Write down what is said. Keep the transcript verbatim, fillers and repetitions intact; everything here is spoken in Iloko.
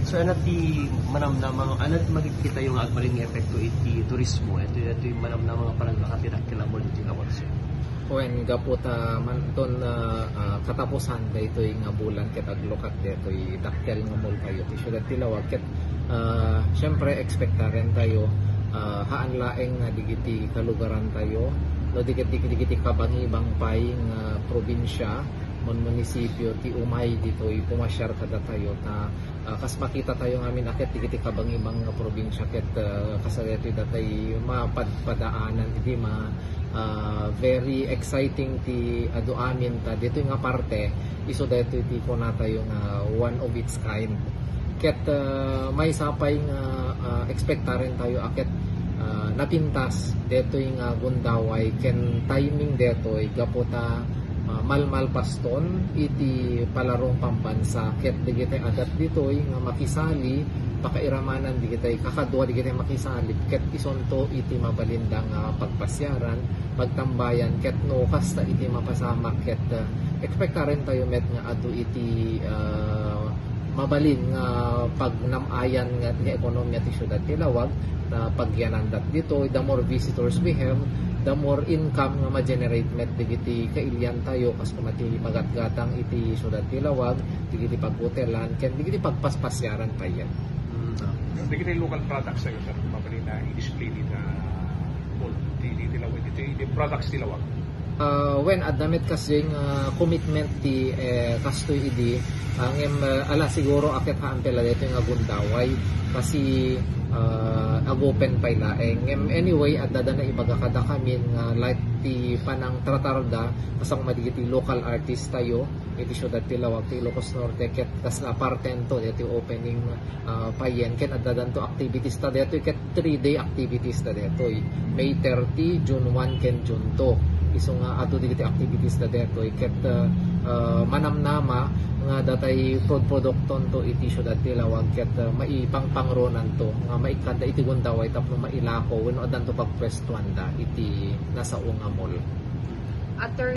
So, ano ti manamnama, ano ti makikita tayo nga agbalin nga epekto iti turismo? Ito, ito yung manamnama nga panaglakat ti dakkel a mall iti Lawag, sir. Wen, gapu ta manton, ah, ah, katapusan daytoy nga bulan ket aglukat daytoy dakkel nga mall tayo ti siudad ti Lawag ket, ah, siyempre, expectaren tayo, ah, haan laeng nga digiti kalugaran tayo, no, digiti, digiti kabangibang pay nga probinsya, mon munisipyo ti umay ditoy pumasiar kadatayo ta, ah, kas makita tayo ngamin a ket digiti kabangibang nga probinsya ket, ah, kas daytoy datay mapadpadaanan idi ma-, ah, very exciting ti adu amin ta ditoy nga parte isu daytoy ti kuna tayo nga one of its kind. Ket, ah, maysa pay nga, ah, expectaren tayo a ket, ah, napintas daytoy nga gundaway ken timing daytoy gapu ta, ah, malmalpaston iti palarong pambansa ket dagiti adda ditoy nga makisali, pakairamanan dagiti kakadua dagiti makisali ket isunto iti mabalinda nga pagpasiaran, pagtambayan ket no kasta iti mapasamak ket, ah, expectaren tayo met nga adu iti, ah, mabalin nga pagnam-ayan nga ti ekonomiya ti siudad ti Lawag, ta pagyanandat ditoy, the more visitors we have, the more income nga ma-generate met digiti kailian tayo, kas kuma ti pagatgatang iti siudad ti Lawag, digiti paghotelan, ken digiti pagpaspasiaran pay. Mm. Digiti local products tayo, sir, mabalin na i-display dita mall, di, di, di Lawag, dito, di products ti Lawag. Ah, wen, adda met kasdiay nga commitment ti, eh, kastoy idi. Ah, ngem, eh, ala siguro a ket haan pay la daytoy nga gundaway kasi, ah, ag-open pay laeng. Ngem anyway, adda da naibaga kadakamin nga like ti panangtratarda kasano met dagiti local artist tayo iti siudad ti Lawag ti Ilocos Norte ket kasla partento daytoy opening, ah, payen ken addadanto activities ta daytoy ket three-day activities ta daytoy. May thirty, June one, ken June two. Isu nga adu dagiti activities ta daytoy ket, ah, ah, manamnama nga datay pro-, produktonto iti siudad ti Lawag ket, ah, maipangpangronanto nga maikkanda iti gundaway tapno mailako wenno addanto pagpuestuanda iti nasao nga mall. Attorney